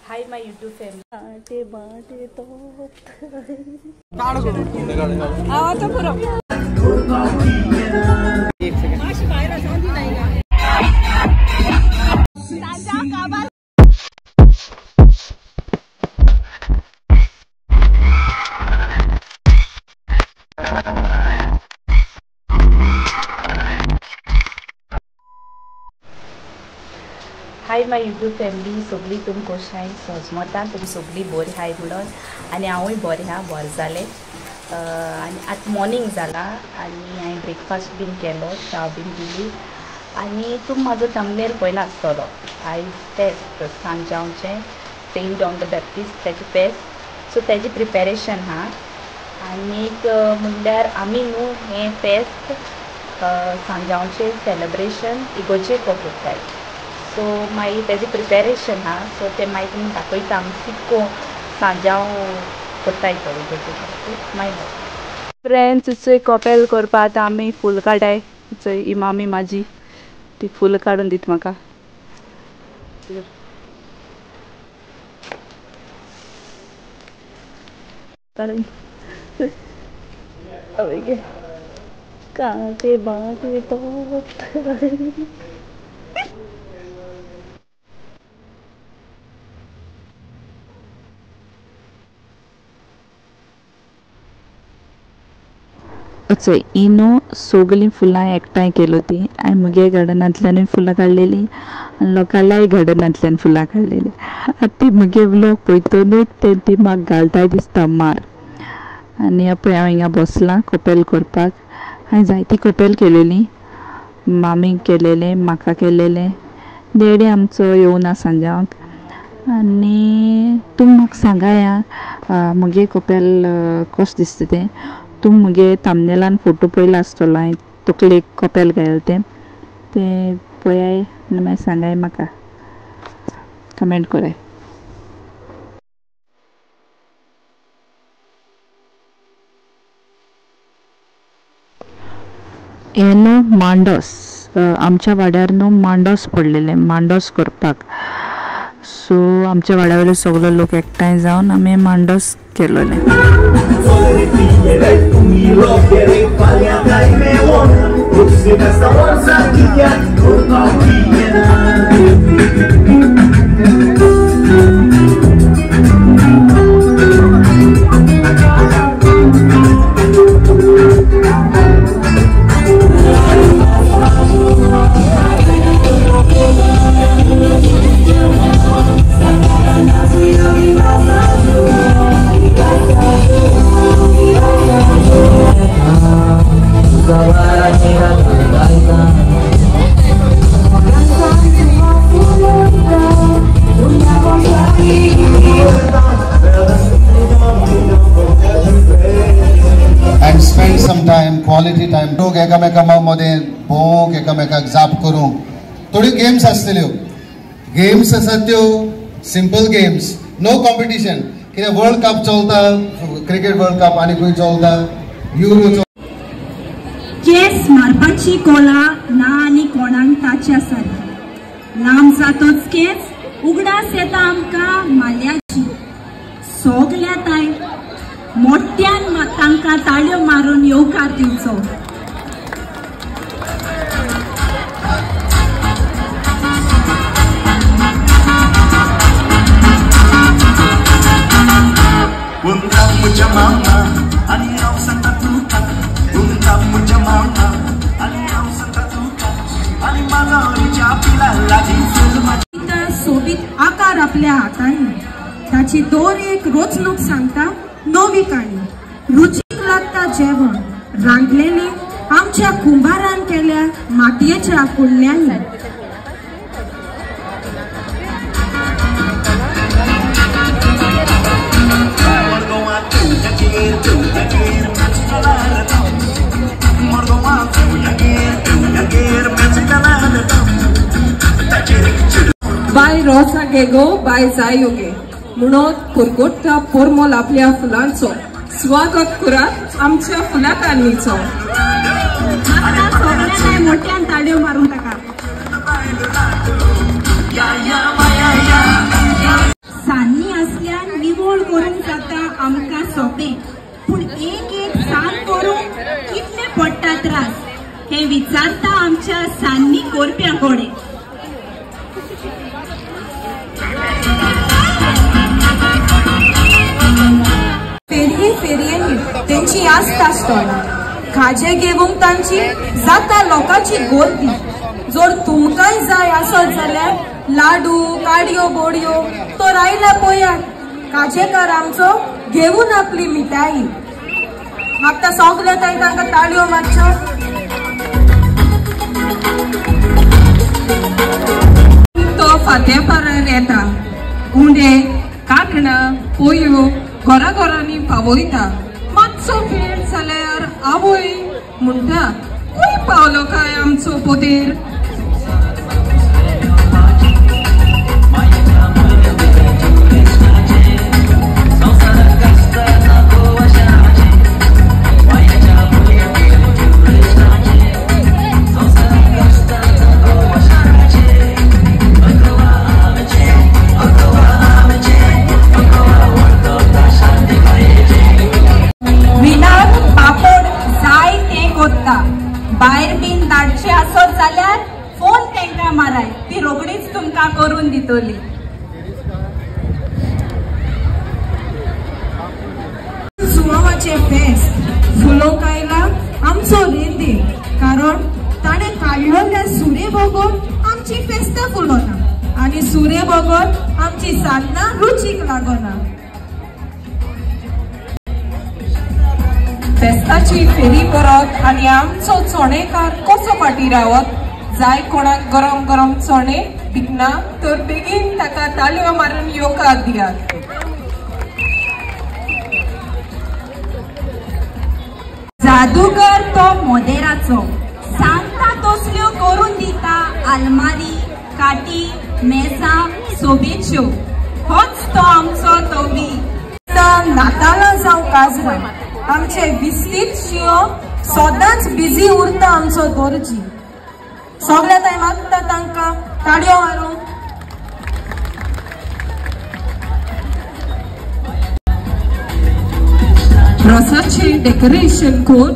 Hi my YouTube family. Hi my YouTube family, सगळी तुम कशाय सजमता, तुम सगळी बरी हाय म्हणून आनी हांवूय बरें आहा, बरें जालें. आनी आतां मॉर्निंग जाला आनी हांवें ब्रेकफास्ट बीन केलो, च्या बीन पिली. आनी तुम म्हाजो थंबनेल पळयला आसतलो. आयज फेस्त सांजांवचें, सेंट जॉन the Baptist तेजें फेस्त, सो तेजें प्रिपेरेशन आहा. आनीक म्हणल्यार आमी न्हू हें फेस्त सांजांवचें सेलेब्रेशन इगोर्जेक करताय. सो मागीर तेजें प्रिपेरेशन आहा, सो तें मागीर तुमी दाखयता आमी कितको सांजांव करताय तो इगोर्जेक. मागीर फ्रेंड्स चोय कपेल करपा आतां आमी फूल काडाय. चोय ही मामी म्हाजी ती फूल काडून दिता म्हाका. कांटे बाटे तो चोय ही न्हू सगळीं फुलां एकठांय केलो ती. हांवें म्हगे गार्डनांतल्यानूय फुलां काडलेलीं आनी लोकांल्याय गार्डनांतल्यान फुलां काडलेलीं. आतां ती म्हगे व्लॉग पळयतनूच ते ती म्हाका घालताय दिसता मार. आनी पळय हांव हिंगा बसलां कपेल करपाक. हांवें जायती कपेल केलेली, मामीक केलेलें, म्हाका केलेलें. डॅडी आमचो येवना सांजांक. आनी तुमी म्हाका सांगाय आं म्हगे कपेल कशें दिसता तें. तूं म्हगे थंबनेलान फोटो पळयला आसतलो, हांवें तकलेक कपेल घायलें तें, तें पळयाय आनी मागीर सांगाय म्हाका, कमेंट कराय. हें न्हू मांडोस, आमच्या वाड्यार न्हू मांडोस पडलेलें, मांडोस करपाक. सो आमच्या वाड्या वयले सगळे लोक एकठांय जावन आमी मांडोस केलोलें. And spend some time, quality time. लोक एकामेका मदें भोंवक, एकामेकाक जाप करूंक थोड्यो गेम्स आसतल्यो. गेम्स आसात त्यो सिंपल गेम्स, नो कॉम्पिटिशन. कित्याक वर्ल्ड कप चलता, क्रिकेट वर्ल्ड कप आनी खंय चलता, युरो चलता. केस मारपाची कोला ना आनी कोणाक ताच्या सारकी. लांब जातोच केस उगडास येता आमकां माल्याची. सगल्या ताय मोठ्यान तांकां ताळयो मारून येवकार दिवचो. सोबीत आकार आपल्या हातांनी, ताची दर एक रचणूक सांगता नवी काणी. रुचीक लागता जेवण रांदलेले आमच्या कुंभारान केल्या मातयेच्या कुल्ल्यांनी. बाय रोसा गे गो बाय जायो गे म्हणून कुरकुट्टा पोरमोल आपल्या फुलांचो स्वागत करात आमच्या फुलाकान्नीचो. मोठ्यान ताळयो मारून टाका. विचारता आमच्या सान्नी कोरप्या कोडे. फेरये फेरयेंनी तेंची आसता स्टॉलां, खाजें घेवंक तांची जाता लोकांची गर्दी. जर तुमकांय जाय आसत जाल्यार लाडू काडयो बोडयो तर आयला पळयात खाजेकार आमचो घेवन आपली मिठाई. मागता सगळे तांकां ताळयो मारच्यो. तो फांत्या पारार येता, उंडे कांकणां पोयो घरा घरांनी पावयता. मातसो वेळ जाल्यार आवय म्हणटा खंय पावलो काय आमचो पोदेर. भायर बीन धाडचे आसत जाल्यार फोन तांकां माराय, ती रोखडीच तुमकां करून दितली. जुवांवाचें फेस्त फुलोवंक आयला आमचो रेंदेर, कारण ताणें काडलेल्या सुरे बगर आमची फेस्तां फुलोना आनी सुरे बगर आमची सान्नां रुचीक लागना. फेस्ताची फेरी करत आनी आमचो चणेकार कसो फाटीं रावत. जाय कोणाक गरम गरम चणे विकना तर बेगीन ताका ताळयो मारून येवकार दियात. जादूगर तो मोदेराचो सांगता तसल्यो करून दिता आलमारी काटी मेजां सोबेच्यो, होच तो आमचो तवी. नातालां जावं काजरां आमचे विस्तीत शियो सदांच बिजी उरता आमचो दर्जी. सगळ्या तांय मागता तांकां ताळयो मारूंक. रोसाचें डेकोरेशन करून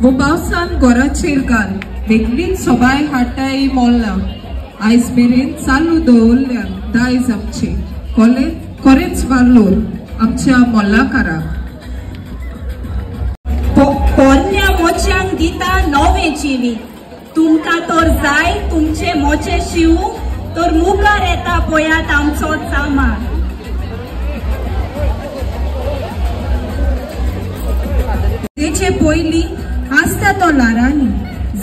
वो पावसान घराचेर घाल वेगळीच सोबाय हाडटाय मोल्लां. आयज मेरेन चालू दवरल्या दायज आमचें कॉलेज खरेंच वालोर आमच्या मोल्लाकाराक. पोरण्या मोच्यांक दिता नवें जिवीत, तुमकां तर जाय तुमचे मोचे शिवूंक तर मुखार येता पळयात आमचो चामार. तेचे पयलीं आसता तो ल्हारांनी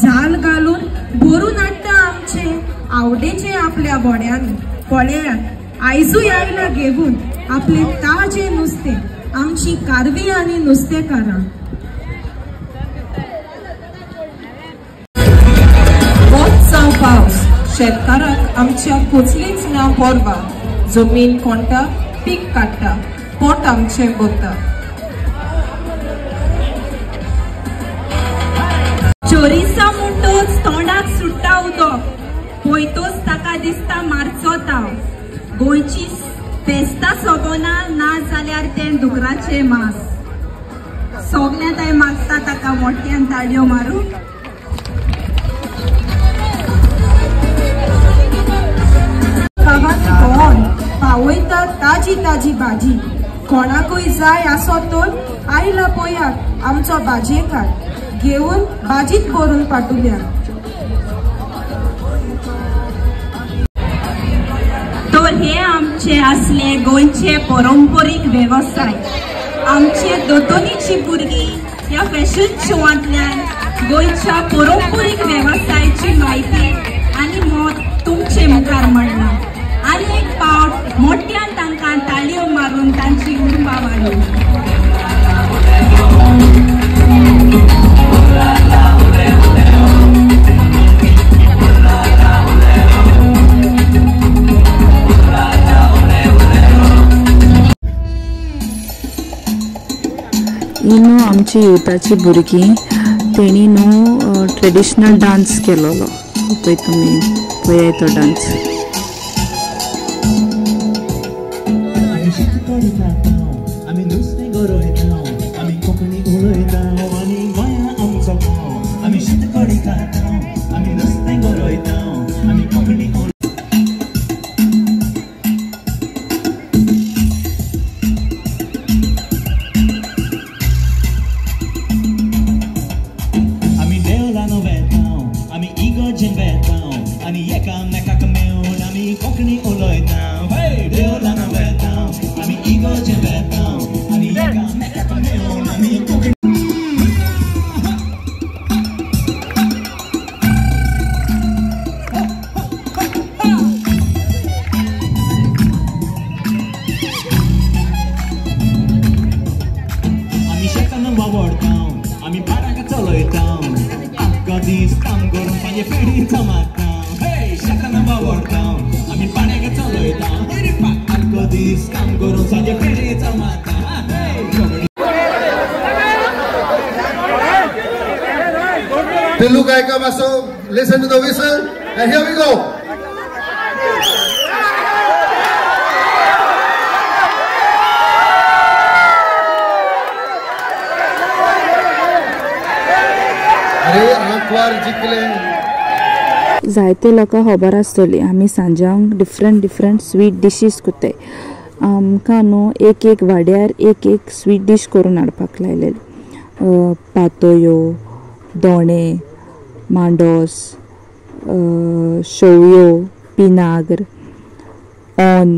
झाल घालून भरून हाडटा आमचे आवडेचे आपल्या बोड्यांनी. पळयात आयजूय आयला घेवन आपले ताजें नुस्तें आमची कारवी आनी नुस्तेकारां. पावस शेतकाराक आमच्या कसलीच ना पर्वा, जमीन कोणता पीक काडटा पोट आमचें भरता. चोरिसा म्हणटोच तोंडाक सुट्टा उदक, पळयतोच ताका दिसता मारचो ताव. गोंयची फेस्तां सोबना ना जाल्यार तें दुकराचें मांस. सगळ्या तांय मागता ताका मोठ्यान ताळयो मारूंक. गांवांनी भोंवन पावयता ताजी ताजी भाजी. कोणाकूय जाय आसत तर आयला पळयात आमचो भाजयेकार घेवन भाजीत भरून पाटुल्या. तर हे आमचे आसले गोंयचे परंपरीक वेवसाय. आमचे दोतोनीची भुरगीं ह्या फॅशन शोवांतल्यान गोंयच्या परंपरीक वेवसायाची म्हायती आनी मत तुमचे मुखार मांडलां. आनी एक पावट मोठ्यान तांकां ताळयो मारून तांची उर्बा वाडोवची. ही न्हू आमची युथाची भुरगीं तेणी न्हू ट्रेडिशनल डांस केलोलो. पळय तुमी पळयात तो डांस. आमी नुस्तें गरयता, आमी कोंकणी उलयता आनी गोंया आमचो गांव. आमी शेतकरी खाता, पेडीचा मारता, हे शेतान वावरता, आमी पाण्याक चलयता, आख्खो दीस काम करून सांजे पेडीचा मारता. Tilu गायका मासो, listen to the whistle and here we go. अरे आंकवार जिखले. जायते लोकांक खबर आसतली आमी सांजांक डिफरंट डिफरंट स्वीट डिशीज करताय. आमकां न्हू एक एक वाड्यार एक एक स्वीट डीश करून हाडपाक लायलेली. पातोयो, दोणे, मांडोस, शेवयो, पिनाग्र, ऑन,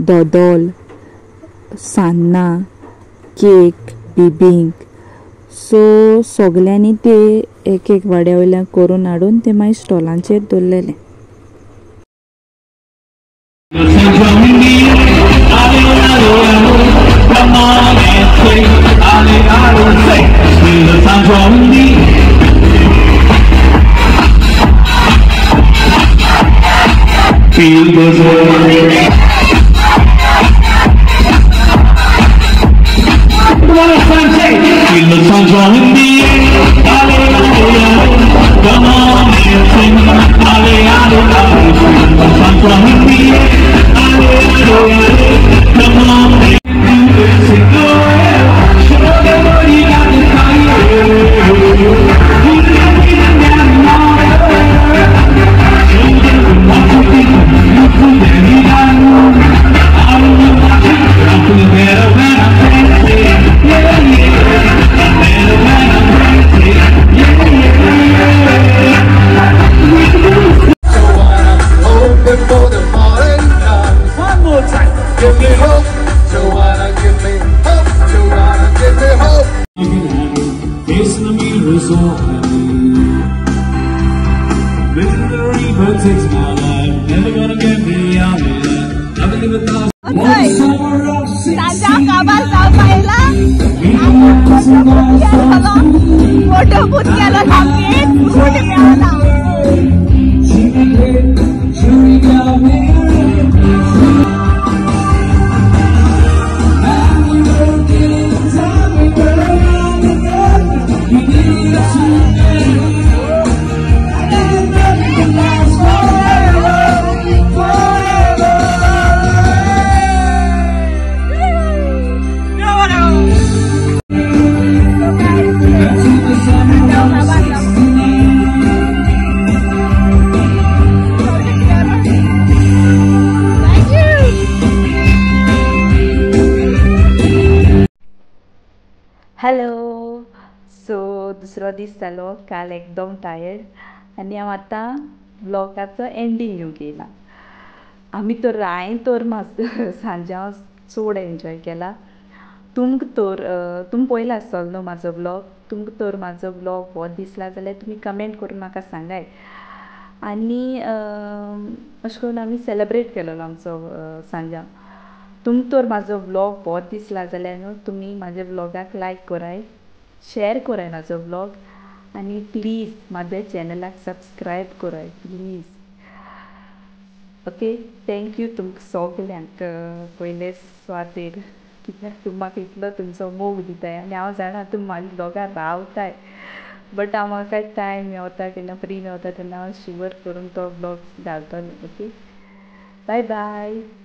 दोदोल, सान्नां, केक, बिबींक. सो सगल्यांनी ते एक एक वाड्या वयल्यान करून हाडून ते मागीर स्टॉलांचेर दवरलेले. Feel the joy. Feel the sunshine in the air. Ale, ale, ale. Come on and sing. Ale, ale, ale. Feel the sunshine in the air. Ale, ale, ale. Come on and sing. Show them what you got to fire. Show them what you think. You put them in. I don't know what you think. I feel better when I'm dancing. Yeah, yeah. Better when I'm dancing. Yeah, yeah. Joanna, hope before the morning comes. One more time. Give me hope, Joanna, give me hope, Joanna, give me hope. Face in the mirror so happy. Listen to the river takes my life. Never gonna get me out of it. I believe a thousand. सांजा काबार जावपा येयला. मोठो भूत केलो सामकें फूट मेळना. Hello, so दुसरो दीस जालो. काल एकदम टायर्ड आनी हांव आतां व्लॉगाचो एंडींग घेवंक येयला. आमी तर हांवें तर सांज्यांव चड एन्जॉय केला. तुमकां तर तुमी पळयला आसतलो न्हू म्हाजो व्लॉग. तुमकां तर म्हाजो व्लॉग हो दिसला जाल्यार तुमी कमेंट करून म्हाका सांगाय. आनी अशें करून आमी सेलेब्रेट केलेलो आमचो सांज्यांव. तुमकां तर म्हाजो व्लॉग हो दिसला जाल्यार न्हू तुमी म्हाज्या व्लॉगाक लायक कराय, शेअर कराय म्हाजो व्लॉग आनी प्लीज म्हाज्या चॅनलाक सबस्क्रायब कराय प्लीज. ओके, thank you तुमकां सगल्यांक पयले सुवातेर, कित्याक तुमी म्हाका इतलो तुमचो मोग दिताय आनी हांव जाणा तुमी म्हाज्या व्लॉगार रावताय. बट हांव म्हाका टायम मेवता तेन्ना, फ्री मेवता तेन्ना हांव शुवर करून तो व्लॉग घालतलें. Okay, bye bye.